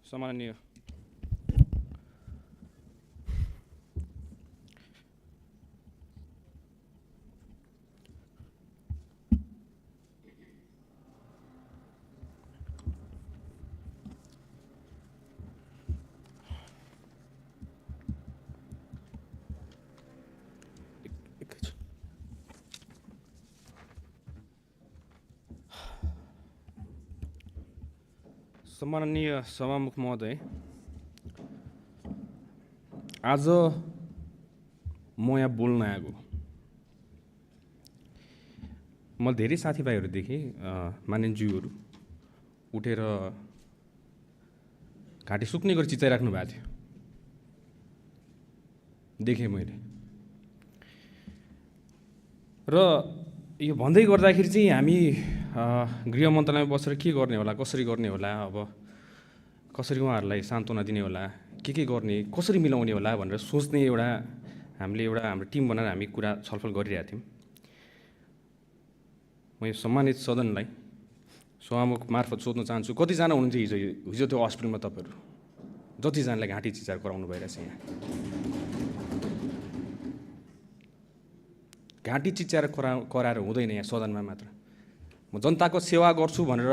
सम्माननीय सभामुख महोदय, आज म यहाँ बोल्न आएको। म धेरै साथीभाइहरू देखेँ, मानिसज्यूहरू उठेर घाँटी सुक्ने गरी चिचाइराख्नु भएको थियो, देखेँ मैले। र यो भन्दै गर्दाखेरि चाहिँ हामी गृह मन्त्रालयमा बसेर के गर्ने होला, कसरी गर्ने होला, अब कसरी उहाँहरूलाई सान्त्वना दिने होला, के गर्ने, कसरी मिलाउने होला भनेर सोच्ने हामीले हाम्रो टिम बनाएर हामी कुरा छलफल गरिरहेका थियौँ। म यो सम्मानित सदनलाई सभामुख मार्फत सोध्न चाहन्छु, कतिजना हुनुहुन्थ्यो हिजो त्यो हस्पिटलमा? तपाईँहरू जतिजनालाई घाँटी चिचार गराउनु भइरहेछ यहाँ। घाँटी चिच्याएर कराएर हुँदैन यहाँ सदनमा मात्र। म जनताको सेवा गर्छु भनेर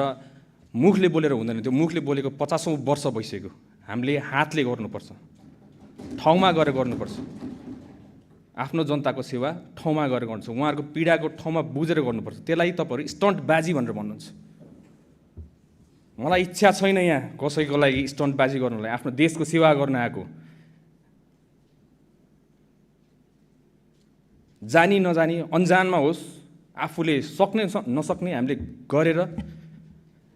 मुखले बोलेर हुँदैन, त्यो मुखले बोलेको 50औं वर्ष भइसक्यो। हामीले हातले गर्नुपर्छ, ठाउँमा गएर गर्नुपर्छ। आफ्नो जनताको सेवा ठाउँमा गएर गर्नुपर्छ, उहाँहरूको पीडाको ठाउँमा बुझेर गर्नुपर्छ। त्यसलाई तपाईँहरू स्टन्टबाजी भनेर भन्नुहुन्छ। मलाई इच्छा छैन यहाँ कसैको लागि स्टन्टबाजी गर्नलाई, आफ्नो देशको सेवा गर्न आएको। जानी नजानी अन्जानमा होस्, आफूले सक्ने नसक्ने हामीले गरेर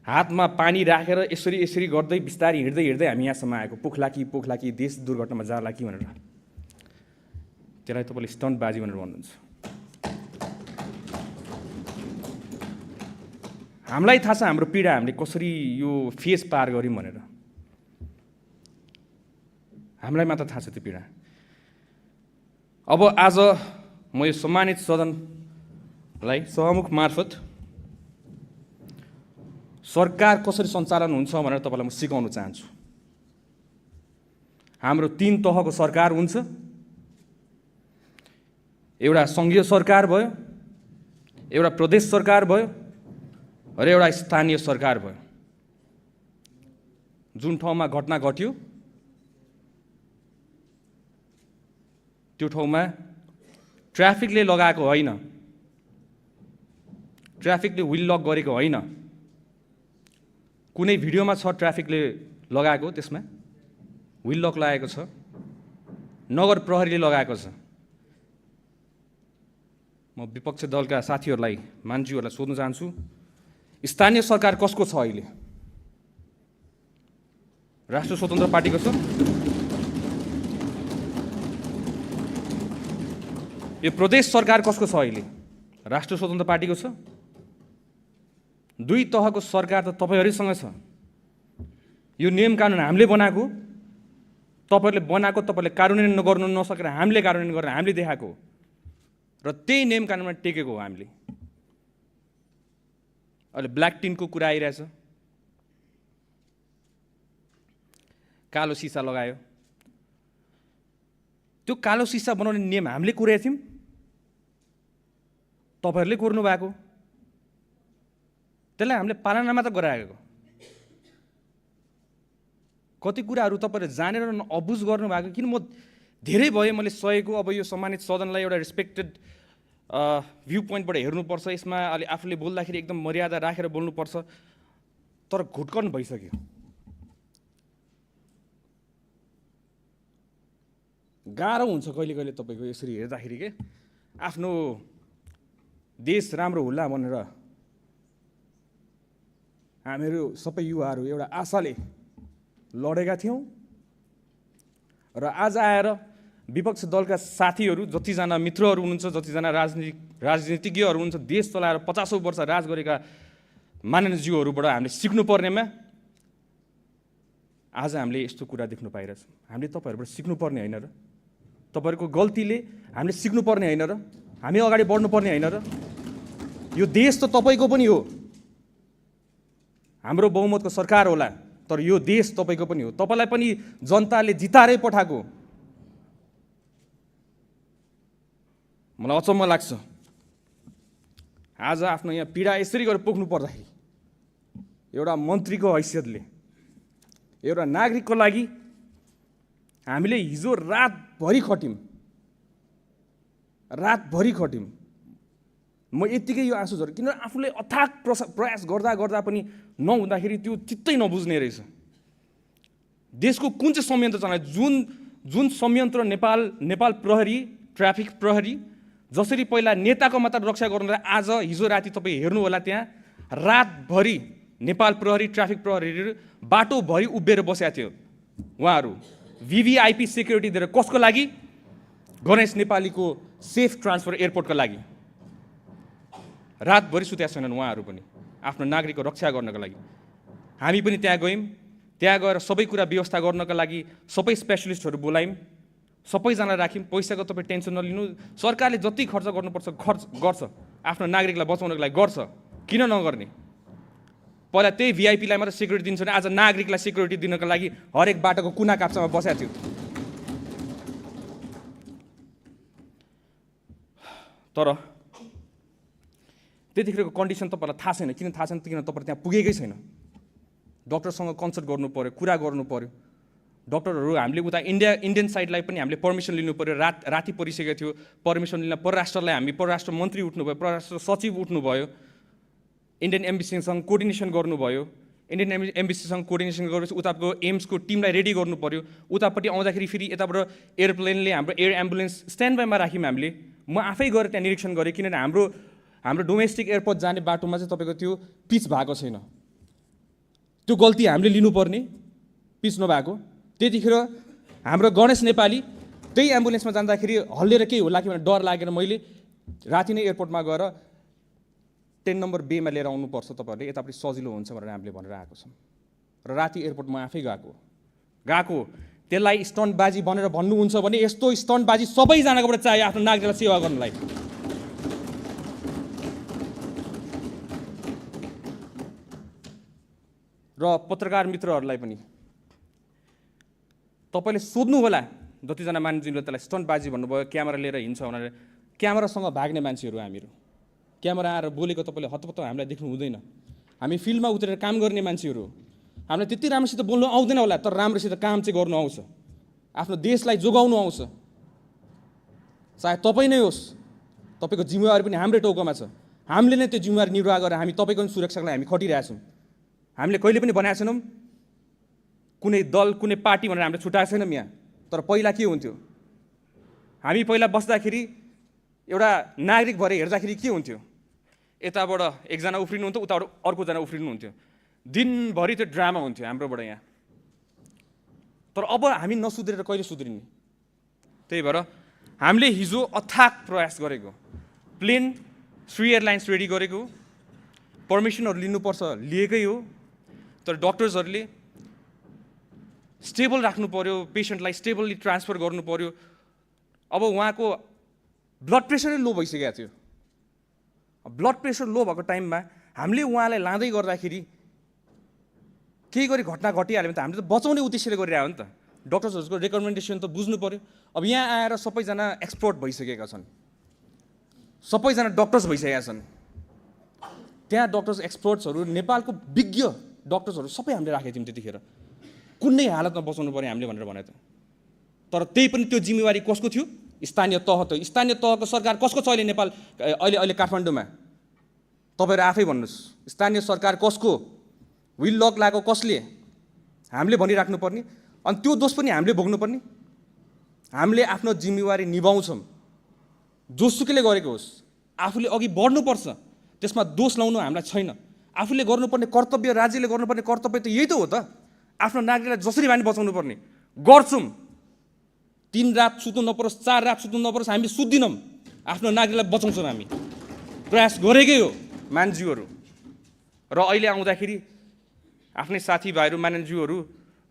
हातमा पानी राखेर यसरी गर्दै बिस्तारै हिँड्दै हामी यहाँसम्म आएको। पोखलाकी देश दुर्घटनामा जाला कि भनेर। त्यसलाई तपाईँले स्टन्टबाजी भनेर भन्नुहुन्छ। हामीलाई थाहा छ हाम्रो पीडा हामीले कसरी यो फेस पार गऱ्यौँ भनेर। हामीलाई मात्र थाहा छ त्यो पीडा। अब आज म यो सम्मानित सदनलाई सभामुख मार्फत सरकार कसरी सञ्चालन हुन्छ भनेर तपाईँलाई म सिकाउन चाहन्छु। हाम्रो 3 तहको सरकार हुन्छ। एउटा सङ्घीय सरकार भयो, एउटा प्रदेश सरकार भयो र एउटा स्थानीय सरकार भयो। जुन ठाउँमा घटना घट्यो त्यो ठाउँमा ट्राफिकले लगाएको होइन, ट्राफिकले व्हिल लक गरेको होइन। कुनै भिडियोमा छ ट्राफिकले लगाएको, त्यसमा व्हिल लक लगाएको छ, नगर प्रहरीले लगाएको छ। म विपक्ष दलका साथीहरूलाई, मान्छेहरूलाई सोध्न चाहन्छु, स्थानीय सरकार कसको छ अहिले? राष्ट्रिय स्वतन्त्र पार्टीको छ? यो प्रदेश सरकार कसको छ अहिले? राष्ट्रिय स्वतन्त्र पार्टीको छ? 2 तहको सरकार त तपाईँहरूसँग छ। यो नियम कानुन हामीले बनाएको, तपाईँहरूले बनाएको, तपाईँले कार्यान्वयन गर्नु नसकेर हामीले कार्यान्वयन गरेर हामीले देखाएको र त्यही नियम कानुनमा टेकेको हो हामीले। अहिले ब्ल्याक टिनको कुरा आइरहेछ, कालो सिसा लगायो। त्यो कालो सिसा बनाउने नियम हामीले कुरेका थियौँ, तपाईँहरूले कोर्नु भएको। त्यसलाई हामीले पालना मात्र गराएको। कति कुराहरू तपाईँहरूले जानेर अबुझ गर्नु भएको। किन म धेरै भयो मैले सहेको। अब यो सम्मानित सदनलाई एउटा रेस्पेक्टेड भ्यू पोइन्टबाट हेर्नुपर्छ। यसमा अलि आफूले बोल्दाखेरि एकदम मर्यादा राखेर बोल्नुपर्छ, तर घुटकन भइसक्यो। गाह्रो हुन्छ कहिले तपाईँको यसरी हेर्दाखेरि के आफ्नो देश राम्रो होला भनेर हामीहरू सबै युवाहरू एउटा आशाले लडेका थियौँ र आज आएर विपक्ष दलका साथीहरू, जतिजना मित्रहरू हुनुहुन्छ, जतिजना राजनीतिज्ञहरू हुनुहुन्छ, देश चलाएर 50औं वर्ष राज गरेका माननीयज्यूहरूबाट हामीले सिक्नुपर्नेमा आज हामीले यस्तो कुरा देख्नु पाइरहेछौँ। हामीले तपाईँहरूबाट सिक्नुपर्ने होइन र? तपाईँहरूको गल्तीले हामीले सिक्नुपर्ने होइन र? हामी अगाडि बढ्नुपर्ने होइन र? यो देश त तपाईँको पनि हो, हाम्रो बहुमतको सरकार होला, तर यो देश तपाईँको पनि हो, तपाईँलाई पनि जनताले जिताएरै पठाएको। मलाई अचम्म लाग्छ आज आफ्नो यहाँ पीडा यसरी गरेर पोख्नु पर्दाखेरि एउटा मन्त्रीको हैसियतले, एउटा नागरिकको लागि हामीले हिजो रातभरि खट्यौँ। म यत्तिकै यो आँसु झर्यो किनभने आफूले अथाक प्रयास गर्दा गर्दा पनि नहुँदाखेरि त्यो चित्तै नबुझ्ने रहेछ। देशको कुन चाहिँ संयन्त्र चलायो, जुन संयन्त्र नेपाल प्रहरी, ट्राफिक प्रहरी जसरी पहिला नेताको मात्र रक्षा गर्नुलाई, आज हिजो राति तपाईँ हेर्नु होला त्यहाँ रातभरि नेपाल प्रहरी, ट्राफिक प्रहरीहरू बाटोभरि उभिएर बसेका थियो। उहाँहरू VVIP सेक्युरिटी दिएर कसको लागि? गणेश नेपालीको सेफ ट्रान्सफर एयरपोर्टको लागि। रातभरि सुतेका छैनन् उहाँहरू पनि आफ्नो नागरिकको रक्षा गर्नको लागि। हामी पनि त्यहाँ गयौँ, त्यहाँ गएर सबै कुरा व्यवस्था गर्नको लागि सबै स्पेसलिस्टहरू बोलायौँ, सबैजना राख्यौँ। पैसाको तपाईँ टेन्सन नलिनु, सरकारले जति खर्च गर्नुपर्छ खर्च गर्छ, आफ्नो नागरिकलाई बचाउनको लागि गर्छ, किन नगर्ने? पहिला त्यही VIPलाई मात्र सेक्युरिटी दिन्छ भने आज नागरिकलाई सेक्युरिटी दिनको लागि हरेक बाटोको कुना काप्चामा बसेको थियो। तर त्यतिखेरको कन्डिसन तपाईँलाई थाहा छैन। किन थाहा छैन? किन तपाईँ त्यहाँ पुगेकै छैन। डक्टरसँग कन्सल्ट गर्नु पऱ्यो, कुरा गर्नु पऱ्यो। डक्टरहरू हामीले उता इन्डियन साइडलाई पनि हामीले पर्मिसन लिनु पऱ्यो। राति परिसकेको थियो, पर्मिसन लिन परराष्ट्रलाई हामी परराष्ट्र मन्त्री उठ्नुभयो, परराष्ट्र सचिव उठ्नुभयो, इन्डियन एम्बेसीसँग कोर्डिनेसन गर्नुभयो। इन्डियन एम्बेसीसँग कोर्डिनेसन गरेपछि उताको एम्सको टिमलाई रेडी गर्नु पऱ्यो। उतापट्टि आउँदाखेरि फेरि यताबाट एयरप्लेनले हाम्रो एयर एम्बुलेन्स स्ट्यान्ड बाईमा राख्यौँ हामीले। म आफै गएर त्यहाँ निरीक्षण गरेँ, किनभने हाम्रो डोमेस्टिक एयरपोर्ट जाने बाटोमा चाहिँ तपाईँको त्यो पिच भएको छैन। त्यो गल्ती हामीले लिनुपर्ने, पिच नभएको। त्यतिखेर हाम्रो गणेश नेपाली त्यही एम्बुलेन्समा जाँदाखेरि हल्लिएर केही होला कि भनेर डर लागेर मैले राति नै एयरपोर्टमा गएर 10 नम्बर बेमा लिएर आउनुपर्छ तपाईँहरूले, यतापट्टि सजिलो हुन्छ भनेर हामीले भनेर आएको छौँ। र राति एयरपोर्टमा आफै गएको त्यसलाई स्टन्टबाजी भनेर भन्नुहुन्छ भने यस्तो स्टन्टबाजी सबैजनाकोबाट चाहियो आफ्नो नागरिकलाई सेवा गर्नलाई। र पत्रकार मित्रहरूलाई पनि तपाईँले सोध्नु होला, जतिजना मान्छेले त्यसलाई स्टन्टबाजी भन्नुभयो, क्यामेरा लिएर हिँड्छ भनेर। क्यामेरासँग भाग्ने मान्छेहरू हामीहरू, क्यामेरा आएर बोलेको तपाईँले हतपत्त हामीलाई देख्नु हुँदैन। हामी फिल्डमा उत्रेर काम गर्ने मान्छेहरू, हामीलाई त्यति राम्रोसित बोल्नु आउँदैन होला, तर राम्रोसित काम चाहिँ गर्नु आउँछ, आफ्नो देशलाई जोगाउनु आउँछ। चाहे तपाईँ नै होस्, तपाईँको जिम्मेवारी पनि हाम्रै टाउकोमा छ। हामीले नै त्यो जिम्मेवारी निर्वाह गरेर हामी तपाईँको सुरक्षाको लागि हामी खटिरहेछौँ। हामीले कहिले पनि भनेका छैनौँ कुनै दल, कुनै पार्टी भनेर हामीले छुट्याएको छैनौँ यहाँ। तर पहिला के हुन्थ्यो, हामी पहिला बस्दाखेरि एउटा नागरिक भएर हेर्दाखेरि के हुन्थ्यो, यताबाट एकजना उफ्रिनुहुन्थ्यो, उताबाट अर्कोजना उफ्रिनुहुन्थ्यो, दिनभरि त्यो ड्रामा हुन्थ्यो हाम्रोबाट यहाँ। तर अब हामी नसुध्रेर कहिले सुध्रिने? त्यही भएर हामीले हिजो अथाक प्रयास गरेको, प्लेन श्री एयरलाइन्स रेडी गरेको, पर्मिसनहरू लिनुपर्छ लिएकै हो। तर डक्टर्सहरूले स्टेबल राख्नु पऱ्यो, पेसेन्टलाई स्टेबली ट्रान्सफर गर्नु पऱ्यो। अब उहाँको ब्लड प्रेसरै लो भइसकेको थियो। ब्लड प्रेसर लो भएको टाइममा हामीले उहाँलाई लाँदै गर्दाखेरि केही गरी घटना घटिहाल्यो भने त हामीले त बचाउने उद्देश्यले गरिरहेको हो नि त। डक्टर्सहरूको रेकमेन्डेसन त बुझ्नु पऱ्यो। अब यहाँ आएर सबैजना एक्सपर्ट भइसकेका छन्, सबैजना डक्टर्स भइसकेका छन्। त्यहाँ डक्टर्स एक्सपर्ट्सहरू, नेपालको विज्ञ डक्टर्सहरू सबै हामीले राखेका थियौँ त्यतिखेर। कुनै हालतमा बचाउनु पऱ्यो हामीले भनेर भने त। तर त्यही पनि त्यो जिम्मेवारी कसको थियो? स्थानीय तह त। स्थानीय तहको सरकार कसको छ अहिले नेपाल, अहिले काठमाडौँमा? तपाईँहरू आफै भन्नुहोस्, स्थानीय सरकार कसको? विल लक लगाएको कसले? हामीले भनिराख्नु पर्ने, अनि त्यो दोष पनि हामीले भोग्नुपर्ने। हामीले आफ्नो जिम्मेवारी निभाउँछौँ, जोसुकैले गरेको होस्। आफूले अघि बढ्नुपर्छ, त्यसमा दोष लाउनु हामीलाई छैन। आफूले गर्नुपर्ने कर्तव्य, राज्यले गर्नुपर्ने कर्तव्य त यही त हो त। आफ्नो नागरिकलाई जसरी भए पनि बचाउनु पर्ने गर्छौँ। 3 रात सुत्नु नपरोस्, 4 रात सुत्नु नपरोस्, हामी सुत्दिनौँ। आफ्नो नागरिकलाई बचाउँछौँ, हामी प्रयास गरेकै हो मान्छेहरू। र अहिले आउँदाखेरि आफ्नै साथीभाइहरू, मान्छेहरू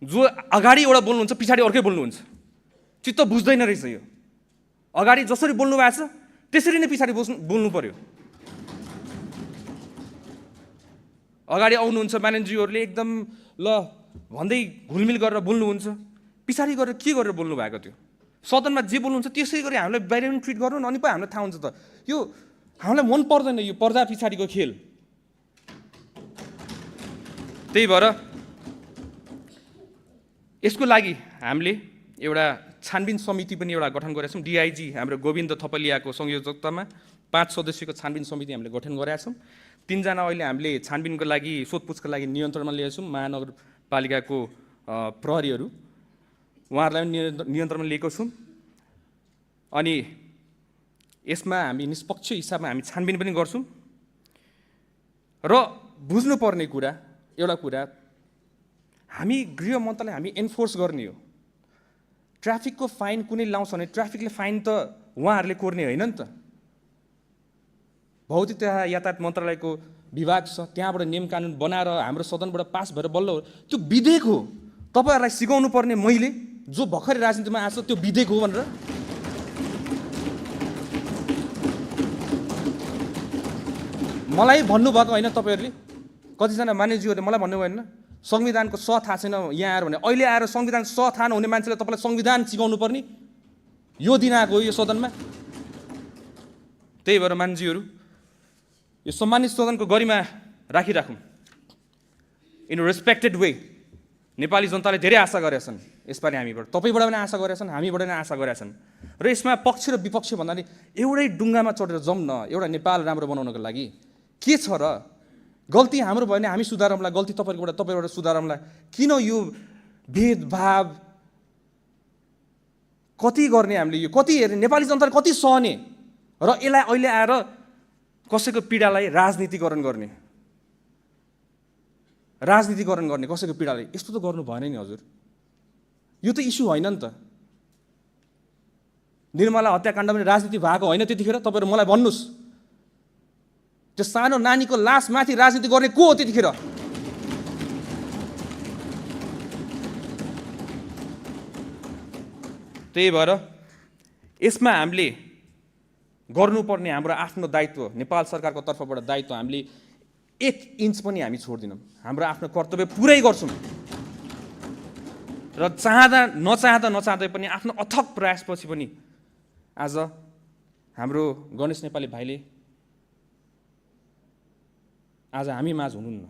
जो अगाडि एउटा बोल्नुहुन्छ, पछाडि अर्कै बोल्नुहुन्छ, चित्त बुझ्दैन रहेछ यो। अगाडि जसरी बोल्नु भएको छ त्यसरी नै पछाडि बोल्नु पर्यो। अगाडि आउनुहुन्छ मान्छेहरूले एकदम ल भन्दै घुलमिल गरेर बोल्नुहुन्छ, पछाडि गरेर के गरेर बोल्नु भएको थियो? सदनमा जे बोल्नुहुन्छ त्यसै गरी हामीलाई बाहिर पनि ट्रिट गर्नु न, अनि पो हामीलाई थाहा हुन्छ त। यो हामीलाई मन पर्दैन यो पर्दा पछाडिको खेल। त्यही भएर यसको लागि हामीले एउटा छानबिन समिति पनि एउटा गठन गरेका छौँ। डिआइजी हाम्रो गोविन्द थपलियाको संयोजकतामा 5 सदस्यको छानबिन समिति हामीले गठन गरेका छौँ। 3 जना अहिले हामीले छानबिनको लागि सोधपुछको लागि नियन्त्रणमा लिएका छौँ। महानगरपालिकाको प्रहरीहरू उहाँहरूलाई पनि नियन्त्रणमा लिएको छौँ। अनि यसमा हामी निष्पक्ष हिसाबमा हामी छानबिन पनि गर्छौँ। र बुझ्नुपर्ने कुरा एउटा कुरा, हामी गृह मन्त्रालय हामी एन्फोर्स गर्ने हो। ट्राफिकको फाइन कुनै लाउँछ भने ट्राफिकले फाइन त उहाँहरूले कोर्ने होइन नि त। भौतिक तथा यातायात मन्त्रालयको विभाग छ, त्यहाँबाट नियम कानुन बनाएर हाम्रो सदनबाट पास भएर बल्ल हो। त्यो विधेयक हो। तपाईँहरूलाई सिकाउनु पर्ने मैले जो भर्खरै राजनीतिमा आएको त्यो विधेयक हो भनेर। मलाई भन्नुभएको होइन तपाईँहरूले, कतिजना मानिसज्यूहरूले मलाई भन्नुभयो होइन संविधानको स थाहा छैन यहाँ आएर भने। अहिले आएर संविधान स थाहा नहुने मान्छेले तपाईँलाई संविधान सिकाउनु पर्ने यो दिन आएको हो यो सदनमा। त्यही भएर मान्छेहरू यो सम्मानित सदनको गरिमा राखिराखौँ इन रेस्पेक्टेड वे। नेपाली जनताले धेरै आशा गरेका छन् यसपालि हामीबाट, तपाईँबाट पनि आशा गरेका छन्, हामीबाट पनि आशा गरेका छन्। र यसमा पक्ष र विपक्ष भन्नाले एउटै डुङ्गामा चढेर जाउँ न एउटा नेपाल राम्रो बनाउनको लागि। के छ र? गल्ती हाम्रो भयो भने हामी सुधारौँला, गल्ती तपाईँबाट सुधारौँला। किन यो भेदभाव कति गर्ने हामीले? यो कति हेर्ने? नेपाली जनताले कति सहने? र यसलाई अहिले आएर कसैको पीडालाई राजनीतिकरण गर्ने कसैको पीडालाई, यस्तो त गर्नु भएन नि हजुर। यो त इस्यु होइन नि त। निर्मला हत्याकाण्ड पनि राजनीति भएको होइन त्यतिखेर? तपाईँहरू मलाई भन्नुहोस्, त्यो सानो नानीको लासमाथि राजनीति गर्ने को हो त्यतिखेर? त्यही भएर यसमा हामीले गर्नुपर्ने हाम्रो आफ्नो दायित्व, नेपाल सरकारको तर्फबाट दायित्व, हामीले 1 इन्च पनि हामी छोड्दिनौँ। हाम्रो आफ्नो कर्तव्य पुरै गर्छौँ र नचाहँदै पनि आफ्नो अथक प्रयासपछि पनि आज हाम्रो गणेश नेपाली भाइले आज हामी माझ हुनुहुन्न।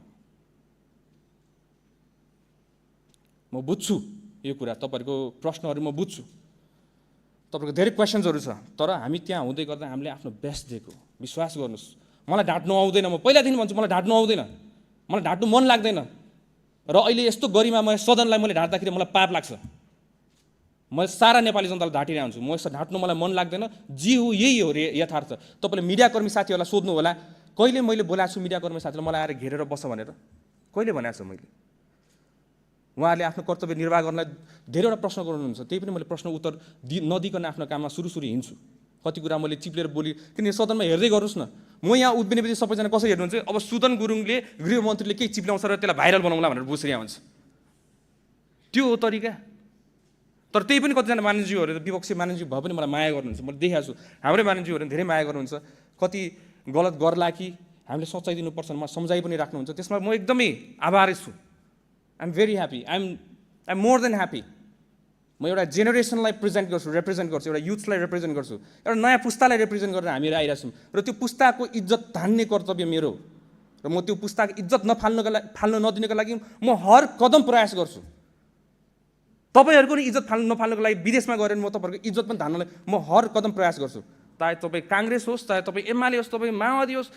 म बुझ्छु यो कुरा, तपाईँहरूको प्रश्नहरू म बुझ्छु, तपाईँको धेरै क्वेसन्सहरू छ, तर हामी त्यहाँ हुँदै गर्दा हामीले आफ्नो बेस्ट दिएको। विश्वास गर्नुहोस्, मलाई ढाँट्नु आउँदैन। म पहिलादेखि भन्छु मलाई ढाँट्नु आउँदैन, मलाई ढाँट्नु मन लाग्दैन। र अहिले यस्तो गरिमामय सदनलाई मैले ढाँट्दाखेरि मलाई पाप लाग्छ। मैले सारा नेपाली जनतालाई ढाँटिरहेको हुन्छु। म यस्तो ढाँट्नु मलाई मन लाग्दैन। जे हो यही हो यथार्थ। तपाईँले मिडियाकर्मी साथीहरूलाई सोध्नु होला, कहिले मैले बोलाएको छु मिडियाकर्मी साथीलाई मलाई आएर घेरेर बस्छ भनेर? कहिले भनेको छु मैले? उहाँहरूले आफ्नो कर्तव्य निर्वाह गर्नलाई धेरैवटा प्रश्न गर्नुहुन्छ, त्यही पनि मैले प्रश्न उत्तर नदिकन आफ्नो काममा सुरु हिँड्छु। कति कुरा मैले चिप्लेर बोली, किन सदनमा हेर्दै गर्नुहोस् न। म यहाँ उभिनेपछि सबैजना कसरी हेर्नुहुन्छ? अब सुदन गुरुङले गृहमन्त्रीले केही चिप्ल्याउँछ र त्यसलाई भाइरल बनाउँला भनेर बुझिरहेको हुन्छ। त्यो हो तरिका। तर त्यही पनि कतिजना मानिसज्यूहरू विपक्षी मानिसज्यू भए पनि मलाई माया गर्नुहुन्छ। मैले देखाएको छु हाम्रै मानिसज्यूहरूले धेरै माया गर्नुहुन्छ। कति गलत गर्ला कि हामीले सच्चाइ दिनुपर्छ मलाई सम्झाइ पनि राख्नुहुन्छ। त्यसमा म एकदमै आभारी छु। I'm very happy, I'm more than happy. म एउटा जेनेरेसनलाई रिप्रेजेन्ट गर्छु, एउटा युथलाई रिप्रेजेन्ट गर्छु, एउटा नयाँ पुस्तालाई रिप्रेजेन्ट गरेर हामीहरू आइरहेको छौँ। र त्यो पुस्ताको इज्जत धान्ने कर्तव्य मेरो, र म त्यो पुस्ताको इज्जत फाल्नु नदिनको लागि म हर कदम प्रयास गर्छु। तपाईँहरूको नि इज्जत नफाल्नुको लागि विदेशमा गएर म तपाईँहरूको इज्जत पनि धान्नलाई म हर कदम प्रयास गर्छु। चाहे तपाईँ काङ्ग्रेस होस्, चाहे तपाईँ एमाले होस्, तपाईँ माओवादी होस्,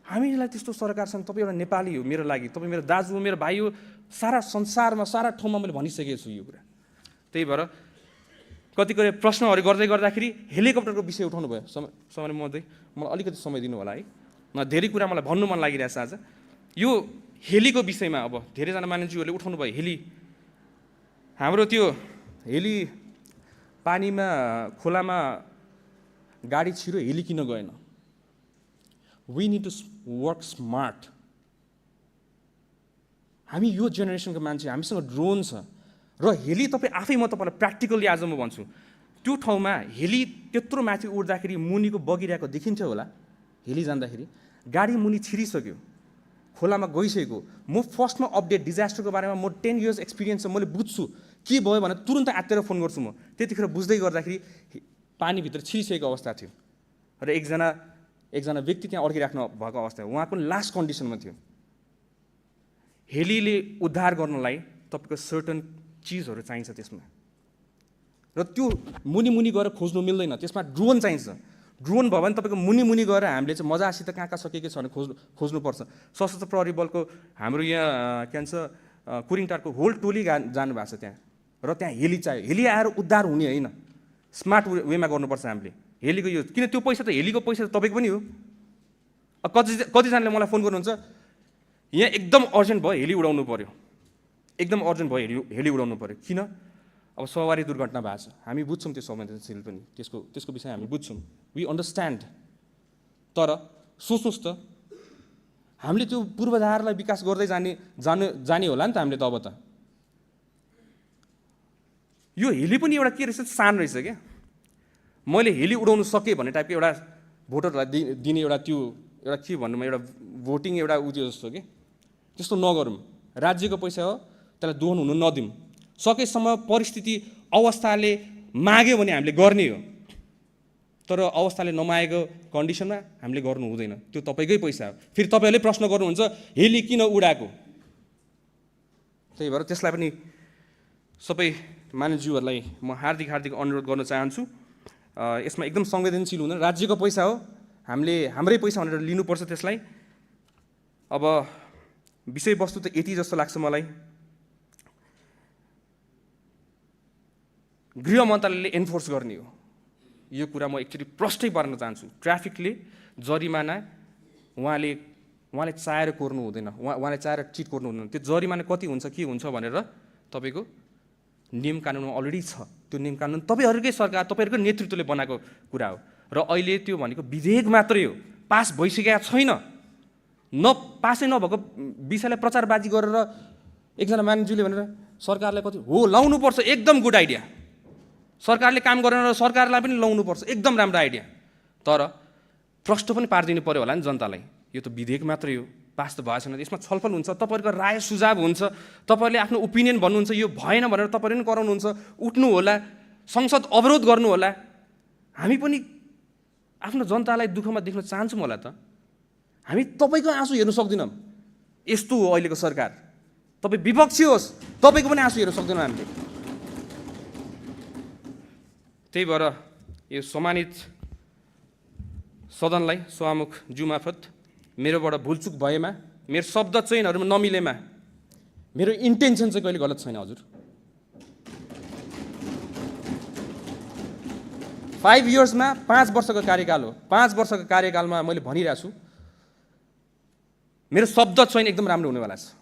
हामीलाई त्यस्तो सरकार छन्। तपाईँ एउटा नेपाली हो मेरो लागि, तपाईँ मेरो दाजु हो, मेरो भाइ हो। सारा संसारमा सारा ठाउँमा मैले भनिसकेको छु यो कुरा। त्यही भएर कतिपय प्रश्नहरू गर्दाखेरि हेलिकप्टरको विषय उठाउनु भयो। समय मलाई अलिकति समय दिनु होला है। धेरै कुरा मलाई भन्नु मन लागिरहेछ आज यो हेलीको विषयमा। अब धेरैजना मानिसहरूले उठाउनु भयो हेली। हाम्रो त्यो हेली पानीमा खोलामा गाडी छिरो हेली किन गएन? We need to work smart. हामी यो जेनेरेसनको मान्छे, हामीसँग ड्रोन छ र हेली तपाईँ आफै म तपाईँलाई प्र्याक्टिकली आज म भन्छु, त्यो ठाउँमा हेली त्यत्रो माथि उड्दाखेरि मुनिको बगिरहेको देखिन्थ्यो होला। हेली जाँदाखेरि गाडी मुनि छिरिसक्यो, खोलामा गइसकेको, म फर्स्टमा अपडेट डिजास्टरको बारेमा म 10 years एक्सपिरियन्स छ, मैले बुझ्छु के भयो भनेर तुरुन्त आत्तेर फोन गर्छु म। त्यतिखेर बुझ्दै गर्दाखेरि पानीभित्र छिरिसकेको अवस्था थियो र एकजना व्यक्ति त्यहाँ अड्किराख्नु भएको अवस्था, उहाँ पनि लास्ट कन्डिसनमा थियो। हेलीले उद्धार गर्नलाई तपाईँको सर्टन चिजहरू चाहिन्छ त्यसमा, र त्यो मुनि गएर खोज्नु मिल्दैन, त्यसमा ड्रोन चाहिन्छ। ड्रोन भयो भने तपाईँको मुनि गएर हामीले चाहिँ मजासित कहाँ सकेको छ भने खोज्नुपर्छ। सशस्त्र प्रहरी बलको हाम्रो यहाँ के भन्छ कुरिङटारको होल टोली जानुभएको छ त्यहाँ, र त्यहाँ हेली चाहियो। हेली आएर उद्धार हुने होइन, स्मार्ट वेमा गर्नुपर्छ हामीले हेलीको युज। किन त्यो पैसा त हेलीको पैसा त तपाईँको पनि हो। कतिजनाले मलाई फोन गर्नुहुन्छ, यहाँ एकदम अर्जेन्ट भयो हेली उडाउनु पऱ्यो, एकदम अर्जेन्ट भयो हेली उडाउनु पऱ्यो। किन? अब सवारी दुर्घटना भएको छ, हामी बुझ्छौँ त्यो संवेदनशील पनि, त्यसको विषय हामी बुझ्छौँ, वी अन्डरस्ट्यान्ड। तर सोच्नुहोस् त, हामीले त्यो पूर्वाधारलाई विकास गर्दै जाने होला नि त हामीले त। अब त यो हेली पनि एउटा के रहेछ, सान रहेछ क्या। मैले हेली उडाउनु सकेँ भन्ने टाइपको एउटा भोटरहरूलाई दिने एउटा त्यो एउटा के भन्नुमा एउटा भोटिङ एउटा उयो जस्तो कि, त्यस्तो नगरौँ। राज्यको पैसा हो, त्यसलाई दोहन हुनु नदिउँ। सकेसम्म परिस्थिति अवस्थाले माग्यो भने हामीले गर्ने हो, तर अवस्थाले नमागेको कन्डिसनमा हामीले गर्नु हुँदैन। त्यो तपाईँकै पैसा हो। फेरि तपाईँहरूले प्रश्न गर्नुहुन्छ हेली किन उडाएको, त्यही भएर त्यसलाई पनि सबै मानिसज्यूहरूलाई म हार्दिक अनुरोध गर्न चाहन्छु, यसमा एकदम संवेदनशील हुँदैन। राज्यको पैसा हो, हामीले हाम्रै पैसा भनेर लिनुपर्छ त्यसलाई। अब विषयवस्तु त यति जस्तो लाग्छ मलाई, गृह मन्त्रालयले एन्फोर्स गर्ने हो यो कुरा। म एकचोटि प्रष्टै पार्न चाहन्छु, ट्राफिकले जरिमाना उहाँले चाहेर कोर्नु हुँदैन, उहाँले चाहेर चिट कोर्नु हुँदैन। त्यो जरिमाना कति हुन्छ के हुन्छ भनेर तपाईँको नियम कानुनमा अलरेडी छ। त्यो नियम कानुन तपाईँहरूकै सरकार, तपाईँहरूकै नेतृत्वले बनाएको कुरा हो, र अहिले त्यो भनेको विधेयक मात्रै हो, पास भइसकेका छैन। पासै नभएको विषयलाई प्रचारबाजी गरेर एकजना मानिसले भनेर सरकारलाई कति हो लाउनुपर्छ, एकदम गुड आइडिया। सरकारले काम गरेन र सरकारलाई पनि लाउनुपर्छ, एकदम राम्रो आइडिया। तर प्रश्न पनि पारिदिनु पर्यो होला नि जनतालाई, यो त विधेयक मात्रै हो, पास त भएको छैन। यसमा छलफल हुन्छ, तपाईँहरूको राय सुझाव हुन्छ, तपाईँहरूले आफ्नो ओपिनियन भन्नुहुन्छ, यो भएन भनेर तपाईँहरूले पनि कराउनुहुन्छ, उठ्नु होला, संसद अवरोध गर्नु होला। हामी पनि आफ्नो जनतालाई दुःखमा देख्न चाहन्छौँ होला त। हामी तपाईँको आँसु हेर्नु सक्दैनौँ, यस्तो हो अहिलेको सरकार। तपाईँ विपक्षी होस्, तपाईँको पनि आँसु हेर्नु सक्दैनौँ हामीले। त्यही भएर यो सम्मानित सदनलाई सभामुख ज्यू मार्फत मेरोबाट भुलचुक भएमा, मेरो शब्द चयनहरूमा नमिलेमा, मेरो इन्टेन्सन चाहिँ कहिले गलत छैन हजुर। 5 yearsमा 5 वर्षको कार्यकाल हो। 5 वर्षको कार्यकालमा मैले भनिरहेको छु, मेरो शब्द चयन एकदम राम्रो हुनेवाला छ।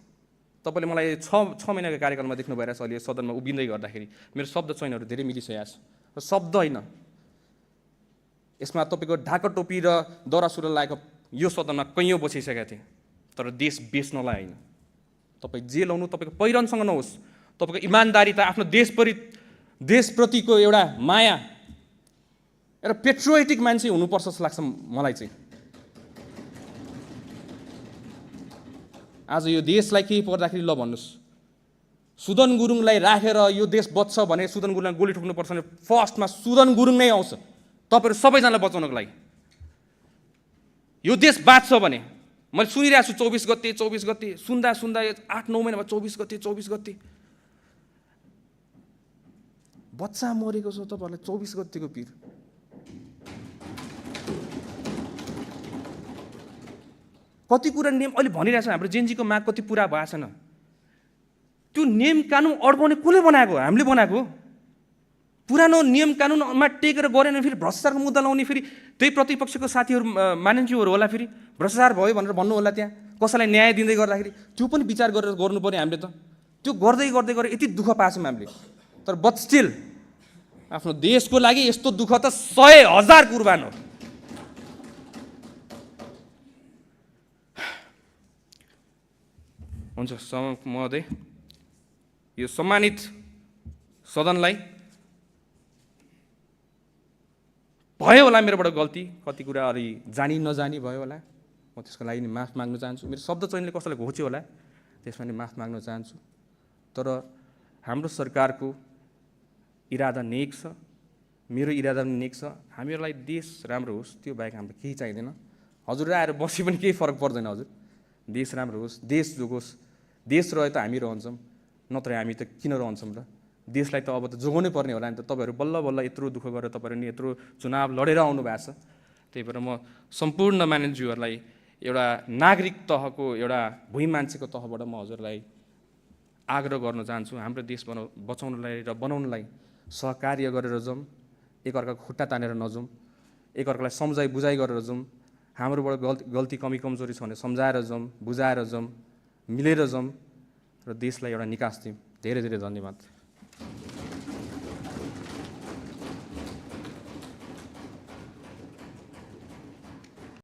तपाईँले मलाई 6 महिनाको कार्यकालमा देख्नु भइरहेछ अहिले सदनमा उभिँदै गर्दाखेरि मेरो शब्द चयनहरू धेरै मिलिसकेको छ। र शब्द होइन, यसमा तपाईँको ढाका टोपी र दौरा सुरुवाल लगाएको यो सदनमा कैयौँ बसिसकेका थिए, तर देश बेच्नलाई होइन। तपाईँ जे लाउनु तपाईँको पहिरनसँग नहोस्, तपाईँको इमान्दारिता, आफ्नो देशप्रतिको एउटा माया, एउटा पेट्रियोटिक मान्छे हुनुपर्छ जस्तो लाग्छ मलाई चाहिँ। आज यो देशलाई केही पर्दाखेरि ल भन्नुहोस्, सुदन गुरुङलाई राखेर यो देश बच्छ भने सुदन गुरुङलाई गोली ठोक्नुपर्छ भने फर्स्टमा सुदन गुरुङ नै आउँछ तपाईँहरू सबैजनालाई बचाउनको लागि। यो देश बाँच्छ भने मैले सुनिरहेको छु 24 गते सुन्दा 8-9 महिनामा 24 गते बच्चा मरेको छ। तपाईँहरूलाई 24 गतेको पिर, कति कुरा नियम अहिले भनिरहेछ। हाम्रो जेनजीको माग कति पुरा भएको छैन। त्यो नियम कानुन अड्काउने कसले बनाएको? हामीले बनाएको। पुरानो नियम कानुनमा टेकेर गरेन फेरि भ्रष्टाचारको मुद्दा लाउने, फेरि त्यही प्रतिपक्षको साथीहरू मानिसहरू होला, फेरि भ्रष्टाचार भयो भनेर भन्नु होला, त्यहाँ कसैलाई न्याय दिँदै गर्दाखेरि त्यो पनि विचार गरेर गर्नु पर्यो हामीले त। त्यो गर्दै गरेर यति दुःख पाछौँ हामीले, तर बट स्टिल आफ्नो देशको लागि यस्तो दुःख त 100,000 कुर्बान हो। हुन्छ महोदय, यो सम्मानित सदनलाई भयो होला मेरोबाट गल्ती, कति कुरा अलि जानी नजानी भयो होला, म त्यसको लागि नि माफ माग्न चाहन्छु। मेरो शब्द चयनले कसैलाई घोच्यो होला, त्यसमा नि माफ माग्न चाहन्छु। तर हाम्रो सरकारको इरादा नेक छ, मेरो इरादा पनि नेक छ। हामीहरूलाई देश राम्रो होस्, त्यो बाहेक हामीलाई केही चाहिँदैन। हजुर आएर बसी पनि केही फरक पर्दैन हजुर। देश राम्रो होस्, देश जोगोस्। देश रहे त हामी रहन्छौँ, नत्र हामी त किन रहन्छौँ र? देशलाई त अब त जोगाउनै पर्ने होला नि त। तपाईँहरू बल्ल बल्ल यत्रो दुःख गरेर तपाईँहरू नि यत्रो चुनाव लडेर आउनु भएको छ। त्यही भएर म सम्पूर्ण मानिसज्यूहरूलाई एउटा नागरिक तहको एउटा भुइँ मान्छेको तहबाट म हजुरलाई आग्रह गर्न चाहन्छु, हाम्रो देश बचाउनलाई र बनाउनलाई सहकार्य गरेर जाउँ, एकअर्काको खुट्टा तानेर नजाउँ, एकअर्कालाई सम्झाइ बुझाइ गरेर जाउँ। हाम्रोबाट गल्ती कमी कमजोरी छ भने सम्झाएर जाउँ, बुझाएर जाउँ, मिलेर जाउँ र देशलाई एउटा निकास दिउँ। धेरै धेरै धन्यवाद।